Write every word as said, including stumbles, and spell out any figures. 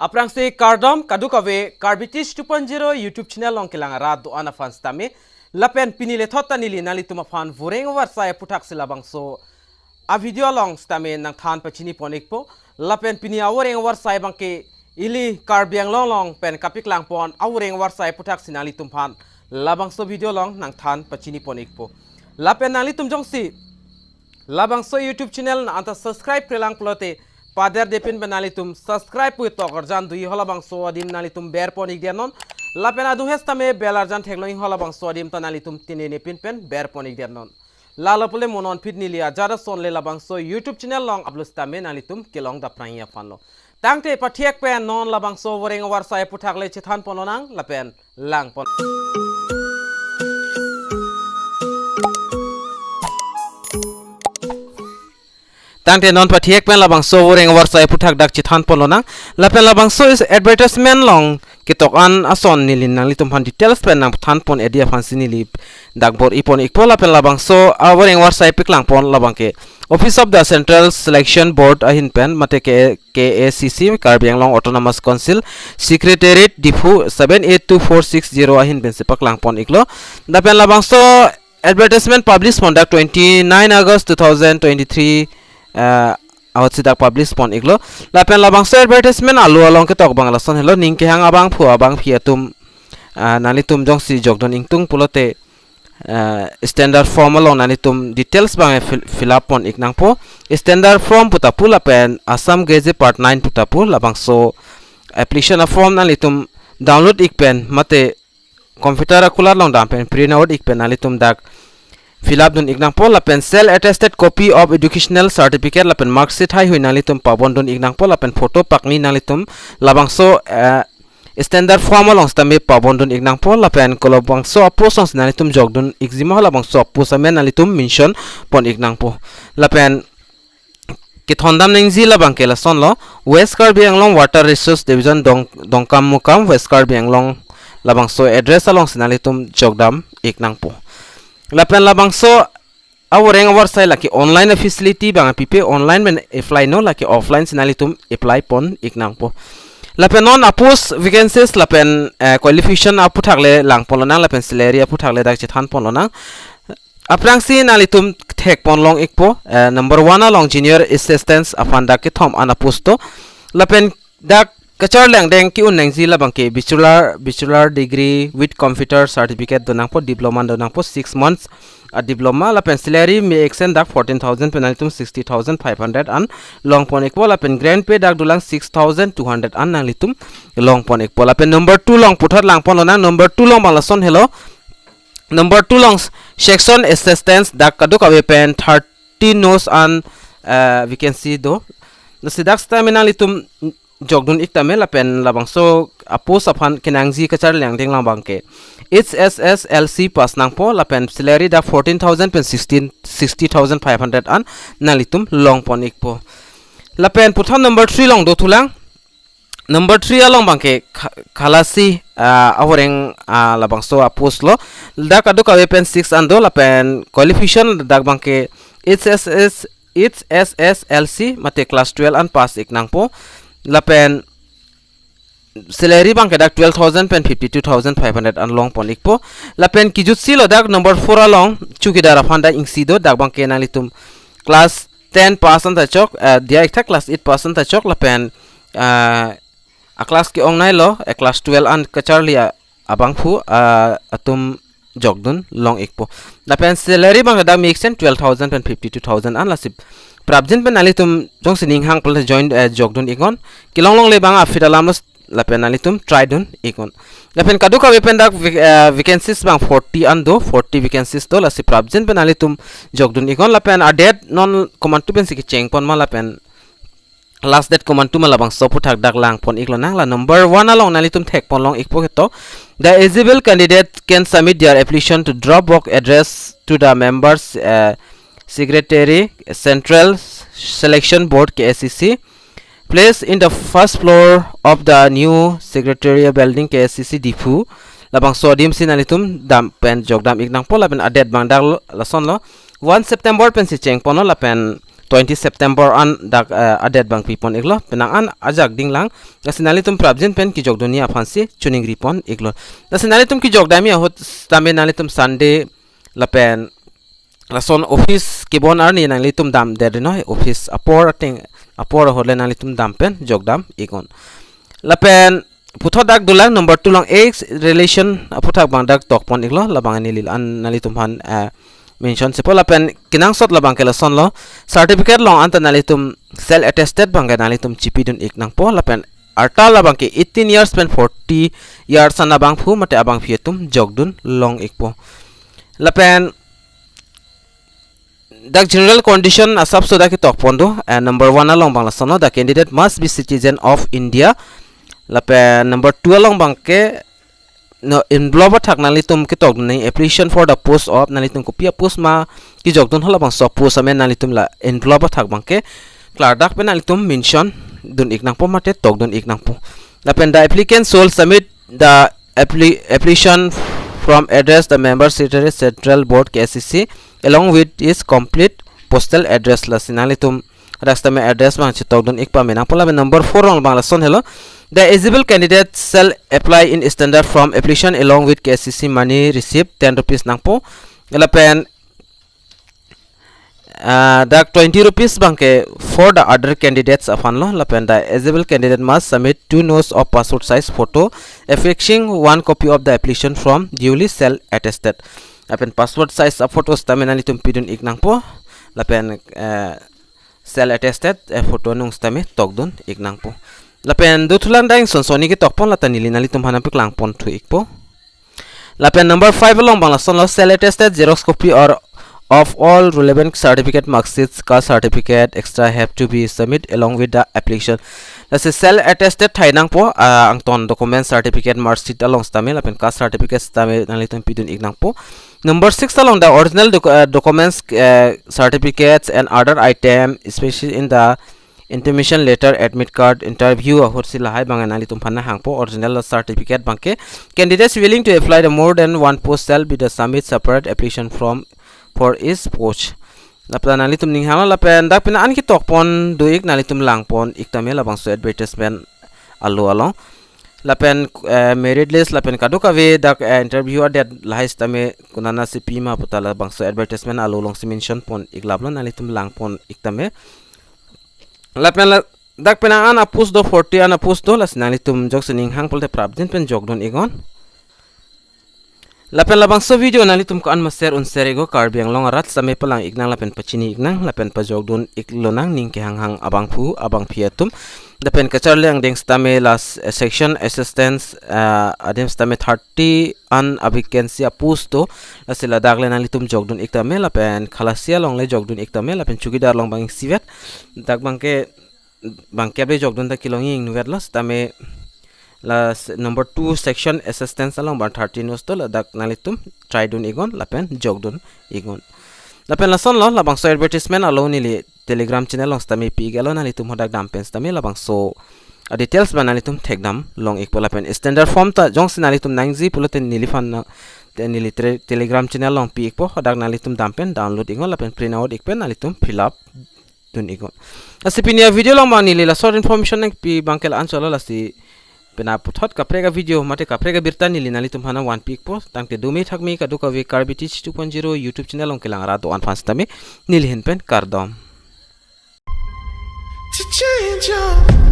Aphrangsi kardom kadokave Karbi Teach two point zero YouTube channel along kelang arat do-an aphan sitame. Lapen pini lethot ta neli nanglitum aphan voreng varsai aputhaksi labangso a-video along sitame nangthan pachini pon ikpo. Lapen pini avoreng varsai abangke ili Karbi Anglong along pen kapaklang pon avoreng varsai aputhaksi nanglitum aphan labangso video along nangthan pachini pon ikpo. Lapen nanglitum jongsi labangso YouTube channel nang-anta subscribe-krelang pulote paderdepin pen nanglitum subscribe pu tok arjan dui ho labangso adim nanglitum ber pon ikdet non. Lapen adung hes tame bell arjan theklong ho labangso adim ta nanglitum tinenepin pen ber pon ikdet non. Lalo pule mo non phit neli ajat ason le labangso YouTube channel along upload sitame nanglitum kelong dapprang aphan lo. Tangte pathek pen non labangso voreng varsai aputhak le chethan pon lonang lapen lang pon. Tangte non pathek pen labangso voreng varsai aputhak dak chethan pon lonang. Lapen labangso is advertisement along ketok an ason neli nanglitum aphan details pen nangthan pon edi aphansi neli dak bor-i pon ikpo. Lapen labangso avoreng varsai paklang pon labangke Office of the Central Selection Board ahin pen mate ke K A C C, Karbi Anglong Autonomous Council, Secretariat Diphu seven eight two four six zero ahin pensi paklang pon iklo. Lapen labangso advertisement publish pon dak twenty-nine August two thousand twenty-three, eh, ahutsi dak publish pon iklo. Lapen labangso advertisement alo along ketok abang lason helo, ning kehang abangphu abangphi atum, ah, nanglitum jongsi jokdun ingtung pulote, eh, standard form along nanglitum details abang fill, fill up pon ik nangpo. Standard form pu ta pu lapen Assam Gazette Part nine pu ta pu, labangso application a-form nanglitum download ik pen mate computer akulat along dam pen print out ik pen nanglitum dak fill up dun ik nangpo. Lapen self attested copy of educational certificate lapen mark sheet heihui nanglitum pabon dun ik nangpo. Lapen photo pakni nanglitum labangso, eh, standard form along sitame pabon dun ik nangpo. Lapen kolobangso a-post alongsi nanglitum jokdun ikji ma ho labangso a-post amen nanglitum mention pon ik nangpo. Lapen kethondam nangji labangke lasonlo, West Karbi Anglong Water Resource Division, Dong, Dongkamukam, West Karbi Anglong, labangso address alongsi nanglitum jokdam ik nangpo. Lapen labangso avoreng avarsai lake online a-facility abang pipe, online pen apply non, lake offline si nanglitum apply pon ik nangpo. Lapen non a-post vacancies lapen, eh, qualification aputhak le lang pon lonang lapen salary aputhak le dak chethan pon lonang. Aphrangsi nanglitum thek pon long ikpo, eh, number one along junior assistant aphan dak kethom an a-post do. Lapen dak kacharli angdeng ke-un nangji labangke bachelor, bachelor degree with computer certificate do nangpo, diploma do nangpo, six months a-diploma. Lapen salary me-ik sen dak fourteen thousand pen nanglitum sixty thousand five hundred an long pon ikpo. Lapen grand pay dak dolang six thousand two hundred an nanglitum long pon ikpo. Lapen number two along puthot lang pon lonang, number two along abang lason helo. Number two along section assistant dak kadokave pen thirty nos an, eh, vacancy do. Lasi dak sitame nanglitum jokdun ik tame lapen labangso a-post aphan kenangji kacharli angdeng labangke H S S L C pass nangpo lapen salary dak fourteen thousand pen sixteen, sixty thousand five hundred an nanglitum long pon ikpo. Lapen puthot number three along dothulang. Number three along abangke Kha-, Khalasi, ah, avoreng, ah, labangso a-post lo. Dak kadokave pen six an do lapen qualification dak abangke H S S, H S S L C mate class twelve an pass ik nangpo. Lapen salary abangke dak twelve thousand pen fifty-two thousand five hundred an long pon ikpo. Lapen kijutsi lo dak number four along chowkidar aphan dak isi do, dak abangke nanglitum class ten pass an ta chok, eh, diya ik tha, class eight pass an ta chok lapen, eh, a-class ke-ong nei lo, a-class twelve an kacharli a-, abangphu, ah, atum jokdun long ikpo. Lapen salary abang dak me-ik sen twelve thousand pen fifty-two thousand an. Lasi prapjin pen nanglitum jongsi ning hang pulote join, eh, jokdun iknon. Kelong longle abang aphi alam lo lapen nanglitum try dun iknon. Lapen kadokave pen dak vac-, eh, vacancies abang forty an do, forty vacancies do, lasi prapjin pen nanglitum jokdun iknon. Lapen a-date non komantu pensi kecheng pon ma lapen last date komantu ma labangso aputhak dak lang pon ik lonang. La number one along nanglitum thek pon long ikpo ketok. The eligible candidate can submit their application to drop box address to the members, eh, secretary, Central Selection Board, K A C C, placed in the first floor of the new Secretariat Building, K A C C Diphu. Labangso adim si nanglitum dam pen jokdam ik nangpo. Lapen a-date abang dak lo, lason lo, one September pensi cheng pon lo lapen twenty September an dak, eh, adet abang pipon iklo, penang an ajak dinglang. Lasi nanglitum prapjin pen kijokdunji aphansi choningri pon iklo. Lasi nanglitum kijokdamji ahut sitame nanglitum Sunday lapen lason office kebon arni nanglitum damdet ri noi, office apor ateng apor ahut le nanglitum dam pen jokdam iknon. Lapen puthot dak dolang number two along age relation aputhak abang dak tokpon iklo, labang neli an nanglitum aphan, eh, mention sipo. Lapen kenangsot labang ke lasonlo, certificate along anta nanglitum self attested abang ke nanglitum chipidun ik nangpo, lapen arta labang ke eighteen years pen forty years an abangphu mate abangpi atum jokdun long ikpo. Lapen dak general condition asapso dak ketokpon do, eh, number one along abang lasonlo, the candidate must be citizen of India. Lapen number two along abang ke no envelope athak nanglitum ketokdun nang, application for the post of, nanglitum kopi a-post ma kijokdun, halabangso post amen nanglitum la envelope athak abang ke klardak pen nanglitum mention dun ik nangpo mate tokdun ik nangpo. Lapen the applicant shall submit the appli- application from address the member secretary, central board, K A C C, along with his complete postal address. Lasi nanglitum rak sitame address abang chetokdun ik pame nangpo. Lapen number four along abang lason helo, the eligible candidate shall apply in standard form application along with K A C C money receipt ten rupees nangpo. Lapen, ah, dak twenty rupees abang ke for the other candidates aphanlo. Lapen the eligible candidate must submit two notes of passport size photo affixing one copy of the application form duly self attested. Lapen passport size a-photo sitame nanglitum pidun ik nangpo. Lapen, eh, self attested, eh, photo anung sitame tokdun ik nangpo. Lapen dothulang dang sonsoni ketokpon, lata neli nanglitum aphan nangpaklang ponthu ikpo. Lapen number five along abang lasonlo, self attested xerox copy or of all relevant certificate, marksheets, caste certificate, extra have to be submit along with the application. Lasi self attested thai nangpo, ah, angton document, certificate, marksheet along sitame lapen caste certificate sitame nanglitum pidun ik nangpo. Number six along the original doc- uh, documents, uh, certificates and other item, especially in the intimation letter, admit card, interview ahutsi lahai abang nanglitum aphan nang hangpo, original certificate abang ke. Candidates willing to apply the more than one post shall be the submit separate application form for each post. Lapen nanglitum ning hanglo, lapen dak pen an ketokpon do ik, nanglitum langpon ik tame labangso advertisement alo along. Lapen, eh, merit list lapen kadokave dak, eh, interview adet lahai sitame konatsi pima puta labangso advertisement alo alongsi mention pon ik laplo, nanglitum langpon ik tame. Lapen la, dak pen an a-post do, forty an a-post do, lasi nanglitum jokse ning hang pulote prapjin pen jokdun iknon. Lapen labangso video nanglitum ko-an ma share un share iknon, Karbi Anglong arat sitame palang ik nang lapen pachini ik nang lapen pajokdun ik lonang, ning kehang hang abangphu abangpi atum. Lapen kacharli angdeng sitame la s- section assistant, ah, adim sitame thirty an a-vacancy a-post do. Lasi ladak le nanglitum jokdun ik tame, lapen Khalasi along le jokdun ik tame, lapen chowkidar along abang isivet. Dak abang ke bangkep le jokdun ta kelong ingnuvet lo sitame la s- number two section assistant along abang thirty notes do, ladak nanglitum try dun iknon lapen jokdun iknon. Lapen lasonlo, labangso advertisement alo neli Telegram channel along sitame pi ik lo, nanglitum hadak dam pen sitame labangso a-details abang nanglitum thekdam long ikpo. Lapen standard form ta jongsi nanglitum nangji pulote neliphan na te neli tre- Telegram channel along pi ikpo, hadak nanglitum dam pen download iknon lapen print out ik pen nanglitum fill up dun iknon. Lasi pini a-video along abang neli la short information nangpi abang ke la-an cholo, lasi pena puthot kaprek a-video mate kaprek abirta neli nanglitum aphan nang vanpi ikpo. Tangte dome thakme kadokave Karbi Teach two point zero YouTube channel along kelang rat do-an aphan sitame neli ahin pen kardom. To change your